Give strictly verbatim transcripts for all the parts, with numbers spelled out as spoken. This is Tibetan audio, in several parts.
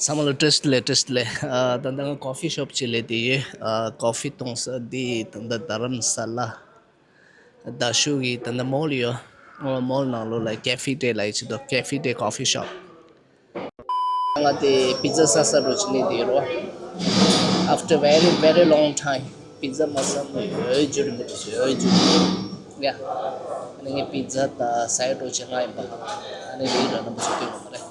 ཚང་མ་ལ་བཀྲ་ཤིས་བདེ་ལེགས། བཀྲ་ཤིས་བདེ་ལེགས། ཨ། ད་ལྟ་ང་ཀོ་ཕི་ཤོབ་ཅིག་སླེབས་བསྡད་ཡོད། ཨ། ཀོ་ཕི་འཐུང་ས་འདི་ད་ལྟ་རྡ་རམ་ས་ལ་རྡ་ཤོད་ཀྱི་ད་ལྟ་མོལ་ཡོད། ཨ། མོལ་ནང་ལོགས་ལ་ཀེ་ཧྥེ་ཊེ་ལབ་ཡག་ཅིག་འདུག་ཀེ་ཧྥེ་ཊེ་ཀོ་ཕི་ཤོབ། ང་དེ་པི་ཛ་ཟ་ས་འགྲོ་ཅིག་སླེབས་བསྡད་ཡོད་རོ། After very very long time པི་ཛ་མ་ཟ་མ་ཡོད་རྒྱུ་རིང་པོ་འདུག་ཡོད་རྒྱུ་རིང་པོ། ཡ། ཨ་ནི་ངས་པི་ཛ་ད་ཟ་ཡག་འགྲོ་ཅིག་ང་ཡིན་པ། ཨ་ནི་རིགས་ར་རྣམ་པ་ཚོ་སྟོན་དགོས་མ་རེད།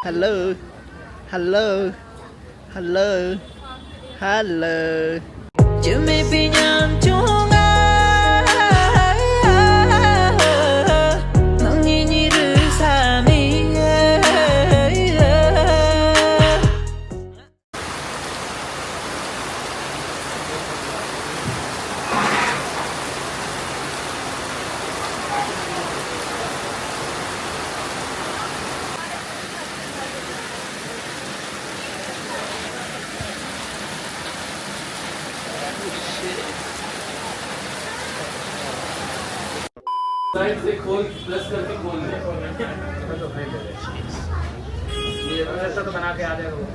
Hello. Hello. Hello. Hello. Side से खोल, प्रेस करके खोल ले। ये ऐसा तो बना के आ जाएगा वो।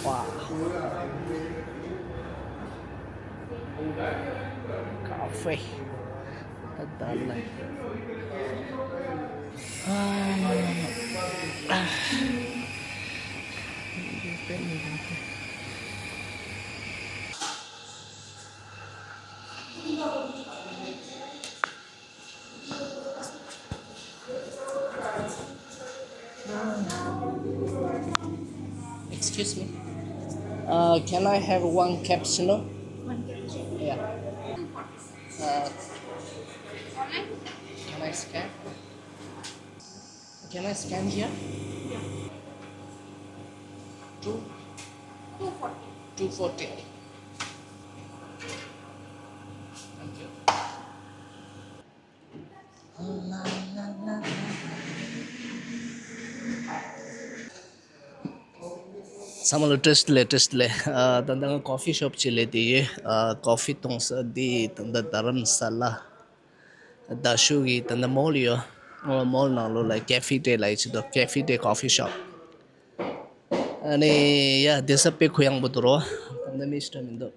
Wow. Coffee. That's lovely. Ah. Excuse me. Uh, can I have one cappuccino? One cappuccino? Yeah. Uh, can I scan? Can I scan here? Yeah. Two? Two forty. Two forty. Thank you. ཚང་མ་ལ་བཀྲ་ཤིས་བདེ་ལེགས། བཀྲ་ཤིས་བདེ་ལེགས། ཨ། ད་ལྟ་ང་ཀོ་ཕི་ཤོབ་ཅིག་སླེབས་བསྡད་ཡོད། ཨ། ཀོ་ཕི་འཐུང་ས་འདི་ད་ལྟ་རྡ་རམ་ས་ལ་རྡ་ཤོད་ཀྱི་ད་ལྟ་མོལ་ཡོད། ཨ། མོལ་ནང་ལོགས་ལ་ཀེ་ཧྥེ་ཊེ་ལབ་ཡག་ཅིག་འདུག་ཀེ་ཧྥེ་ཊེ་ཀོ་ཕི་ཤོབ། ཨ་ནི་ཡ། བསྡད་ས་དཔེ་གུ་ཡངས་པོ་འདུག་རོ། ད་ལྟ་མི་ཞེ་དྲག་མི་འདུག་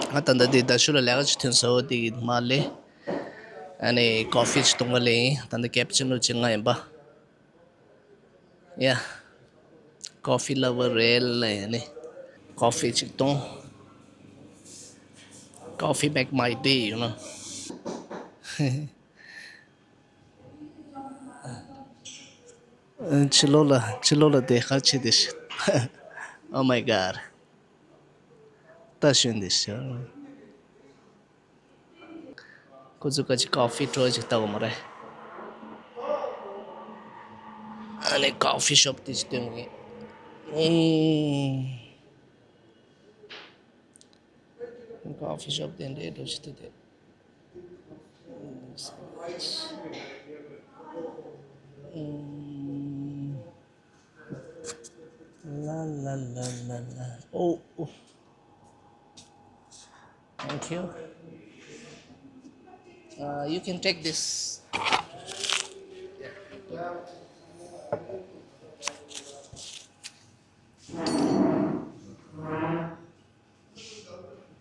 ང་ད་ལྟ་དེ་རྡ་ཤོད་ལ་ལས་ཀ་ཅིག་ཐོན་ས་འོ་དེ་གི་མ་སླེབས། ཨ་ནི་ཀོ་ཕི་ཅིག་འཐུང་ག་སླེབས་ཡིན། ད་ལྟ་ཀེ་པ་ཅི་ནོ་ཅིག་ང་ཡིན་པ། ཡ། ཀོ་ཕི་ལ་བར་རེད་ལ་ཡ་ནི། ཀོ་ཕི་ཅིག་འཐུང་། Coffee make my day, you know. ཕྱི་ལོགས་ལ། ཕྱི་ལོགས་ལ་དེ་ཁ་ཆེ་དེ་ཤི། Oh my god. ད་ཤོན་དེ་ཤི། ཁོ་ཚོ་ཁ་ཆེ་ཀོ་ཕི་སྤྲོ་ཅིག་ལྟ་བ་མ་རེད། ཨ་ནི་ཀོ་ཕི་ཤོབ་དེ་ཅིག་སྟོན་གི། ཨུམ། ཀོ་ཕི་ཤོབ་དེ་འདྲའི་འགྲོ་ཆེ་དེ་དེ། You can take this.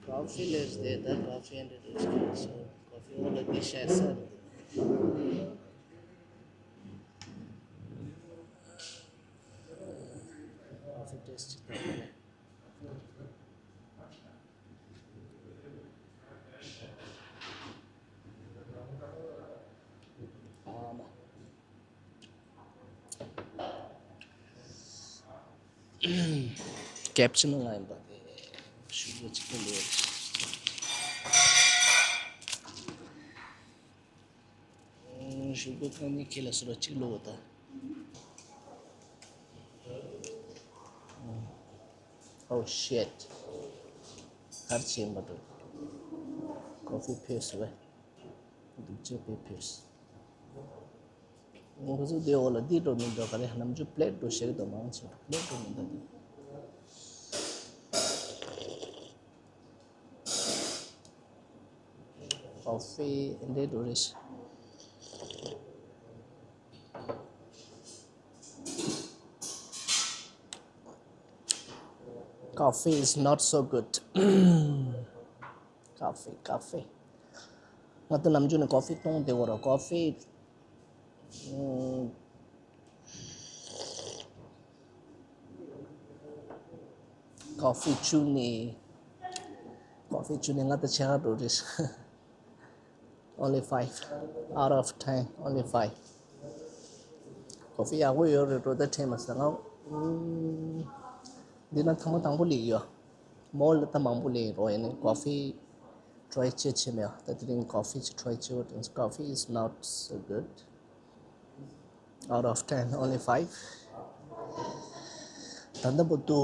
Coffee less there, the coffee and it is so coffee all of this has coffee taste. Cappuccino line, but sugar chicken. Sugar ཁང་ནས་ཁྱེད་ལ་སོ་ར་གཅིག་ལོ་ད། Oh shit. ཧར་ཆེན་པ་འགྲོ། Coffee ཕོས་སོ་བས། འདུག་ཅེས་པའི་ཕོས། ང་ཚོ་དེ་འོག་ལ་འདི་འགྲོ་མི་འགྲོ་ག་རེ་ནམ་རྒྱུན་པླེ་ཊི་འགྲོ་ཤེས་ཀྱི་འདུག་མང་ཆེ་བ་པླེ་ཊི་འགྲོ་མི་འདུག་འདི། Coffee འདི་འགྲོ་རེད། Coffee is not so good. Coffee, coffee. ང་ད་ནམ་རྒྱུན་ནས་coffee བཏུང་དེ་འོ་ར་coffee. Coffee བཅུ་ནི། Coffee བཅུ་ནི་ང་ད་ཆེ་ཧ་འགྲོ་རེད། Only five. Out of ten, only five. Coffee ཡག་པོ་ཡོད་རེད་འགྲོ་ད་ཁྲེལ་མ་ཟ་ང་། འདི་ན་ཐེངས་མ་དང་པོ་ལེགས་ཡོད། མོལ་ལ་ད་མང་པོ་ལེགས་རོ་ཡིན་ནི་coffee try བྱེད་ཆེ་མེད་ད་དེ་རིང་coffee ཅིག་try བྱེད་འོ་དེ་coffee is not so good. Out of ten, only five. ད་ལྟ་བར་དུ།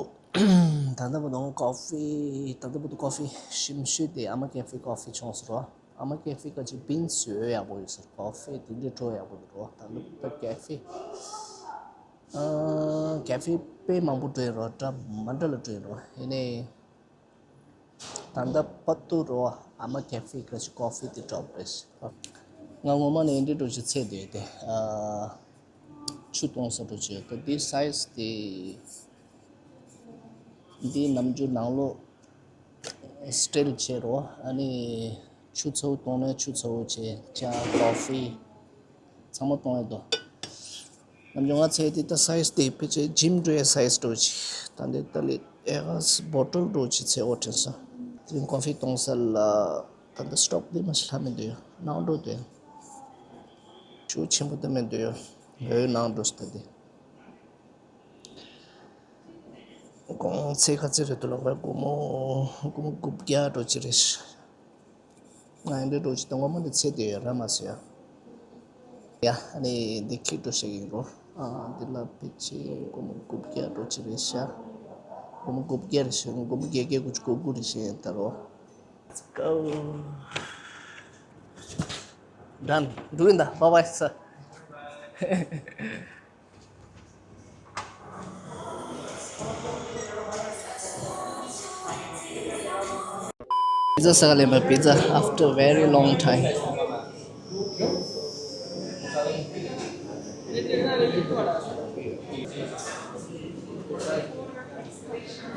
ད་ལྟ་བར་དུ་coffee ད་ལྟ་བར་དུ་coffee ཞིམ་ཤོས་དེ་ཨ་མ་cafe coffee བྱུང་ཟེར་རོ། ཨ་མ་cafe ཀ་ཅིག་beans ཡོད་ཡག་པོ་ཡོད་ཟེར། coffee དེ་འདྲའི་བྲོ་ཡག་པོ་འདུག་རོ། ད་ལྟ་བར་དུ་cafe ཨ་cafe དཔེ་མང་པོ་བྲོས་རོ། འདྲ་མ་འདྲ་ལ་བྲོས་རོ་ཡིན་ནའི། ད་ལྟ་བར་དུ་རོ་ཨ་མ་cafe ཀ་ཅིག་coffee དེ་འགྲོ་རེད། ང་ངོ་མ་ནས་འདི་འགྲོ་ཅིག་ཚད་དེ་དེ་ཨ་ཆུ་གཏོང་ས་འགྲོ་ཅིག་ད་འདི་size དེ་འདི་ནམ་རྒྱུན་ནང་ལོགས་སྤྲེལ་བྱེད་རོ། ཨ་ནི་ཆུ་ཚ་བོ་གཏོང་ནས་ཆུ་ཚ་བོ་བྱེད་ཅ་coffee ཚང་མ་གཏོང་ཡ་དོ། ནམ་རྒྱུན་ང་ཚོའི་དེ་ད་size དེ་ཕལ་ཆེར་gym འགྲོ་ཡ་size འགྲོ་ཅིག་ད་འདི་ད་ལི་ཨེ་ག་bottle འགྲོ་ཅིག་ཚད་འོ་དྲན་སོང་། དེ་རིང་coffee གཏོང་ས་ལ་ད་ལྟ་stock དེ་མ་ཞིག་ལྷག་མི་འདུག་ཡ་ནང་འགྲོ་དེ་ཆུ་ཆེན་པོ་ད་མི་འདུག་ཡ་འོའི་ནང་འགྲོ་ས་ད་དེ། དགོང་ཚེ་ཁ་ཚེ་རེད་དུ་ལོག་པའི་སྒོར་མོ་སྒོར་མོ་དགུ་བརྒྱ་འགྲོ་ཅི་རེད། ང་ཡང་འདྲེ་འགྲོ་ཅི་དང་སྒོར་མོ་འདི་ཚེ་དེ་ཡོད་ར་མ་ཟེར་ཡ། ཡ་ཨ་ནི་འདི་ཁྱི་འགྲོ་ཤེས་ཡིན་རོ། ཨ་འདི་ལ་ཕལ་ཆེར་སྒོར་མོ་དགུ་བརྒྱ་འགྲོ་ཅི་རེད་ཤག་སྒོར་མོ་དགུ་བརྒྱ་རེད་ཤག་སྒོར་མོ་བརྒྱད་བརྒྱ་དགུ་བཅུ་གོ་དགུ་རེད་ཤག་ཡིན་ད་རོ། Let's go. Done. འགྲོ་ཡིན་ད། Bye bye sir. Pizza ཟ་ག་ལེན་པ། Pizza after very long time.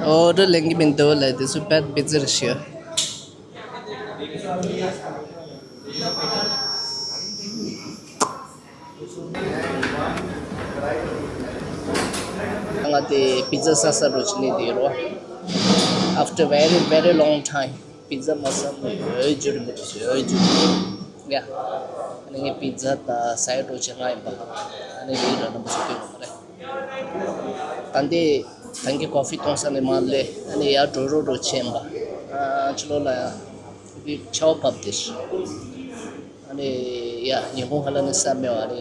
Order ལེན་གི་མི་འདུག་ལ་དེ་ཚོ་bad pizza རེད་ཤག་ང་དེ་pizza ཟ་ས་འགྲོ་ཆི་ནི་དེ་རོ། After very very long time pizza མ་ཟ་ནི་འོས་འགྱུར་མི་འདུག་ཟེར། འོས་འགྱུར་ཡ། ཨ་ནི་ངས་pizza ད་ཟ་ཡ་འགྲོ་ཆེ་ང་ཡིན་པ། ཨ་ནི་ལིའུ་ར་རྣམ་པ་ཚོ་སྐྱོན་ཡོང་མ་རེད། ད་འདི་ད་གིན་coffee གཏོང་ས་ནས་མར་སླེབས། ཨ་ནི་ཡར་འགྲོ་རོགས་འགྲོ་ཆེན་པ། ཨ་ཕྱི་ལོགས་ལ་ཡང་འདི་ཆའོ་ཕབ་དེ། ཨ་ནི་ཡ་ཉིན་གུང་ཧ་ལ་ནི་ས་མེད་པ་རེད།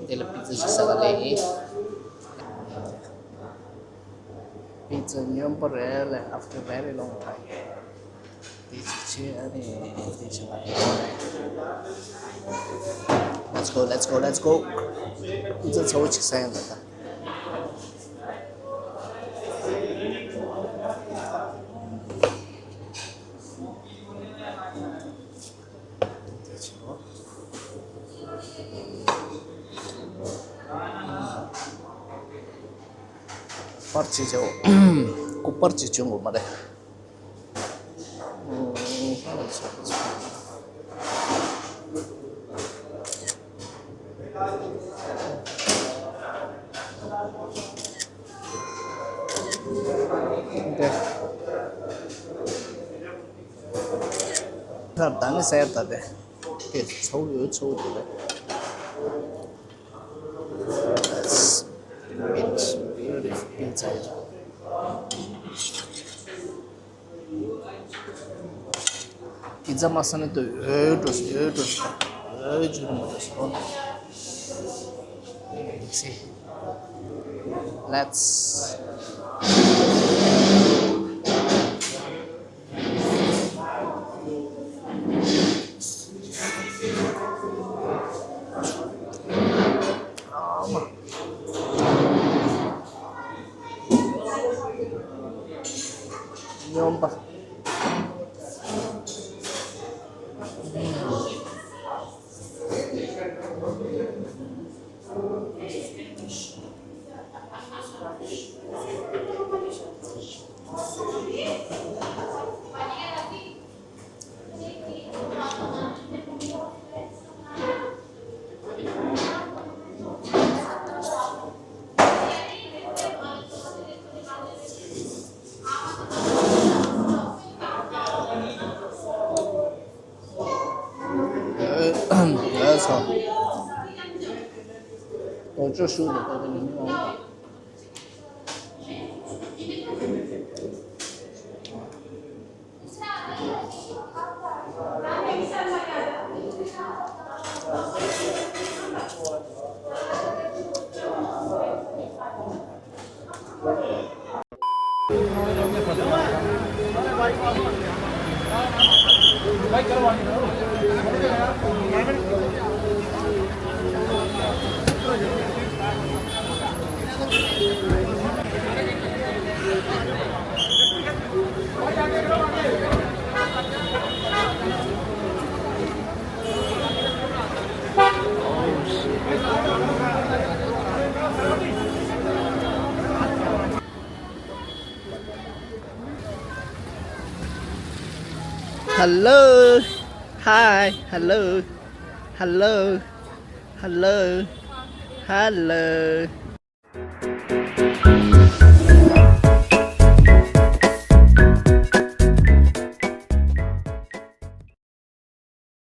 འདི་ལ་pizza ཞིག་ཟ་ག་ལེན་ཡིན། Pizza སྨྱོན་པ་རེད་ལེ། After very long time. དེ་ཅིག་བྱས་ཨ་ནི་དེ་ཅིག་ལ། Let's go, let's go, let's go. Pizza ཚ་བོ་ཅིག་ཟ་ཡང་ད་ད། དེ་ཅིག་ལོ། པར་ཅིག་བྱའོ། སྐུ་པར་ཅིག་བྱོན་དགོས་མ་རེད། འདི། ད་ནི་ཟེར་ད་དེ། དེ་ཚོ་ཡོད་ཚོ་དེ་རེད། That's beautiful pizza. Pizza མ་ཟ་ན་དུ་འོས་འགྲོ་སོང་། འོས་འགྲོ་སོང་། འོས་འགྲོ་མ་འགྲོ་སོང་། Let's see. Let's སྙོམས་པ། ཡོད་སོང་། རྡོ་ཅོག་ཤུགས་དང་ལྟ་དེ་ནི་མི་འོང་། Hello. Hi. Hello. Hello. Hello. Hello.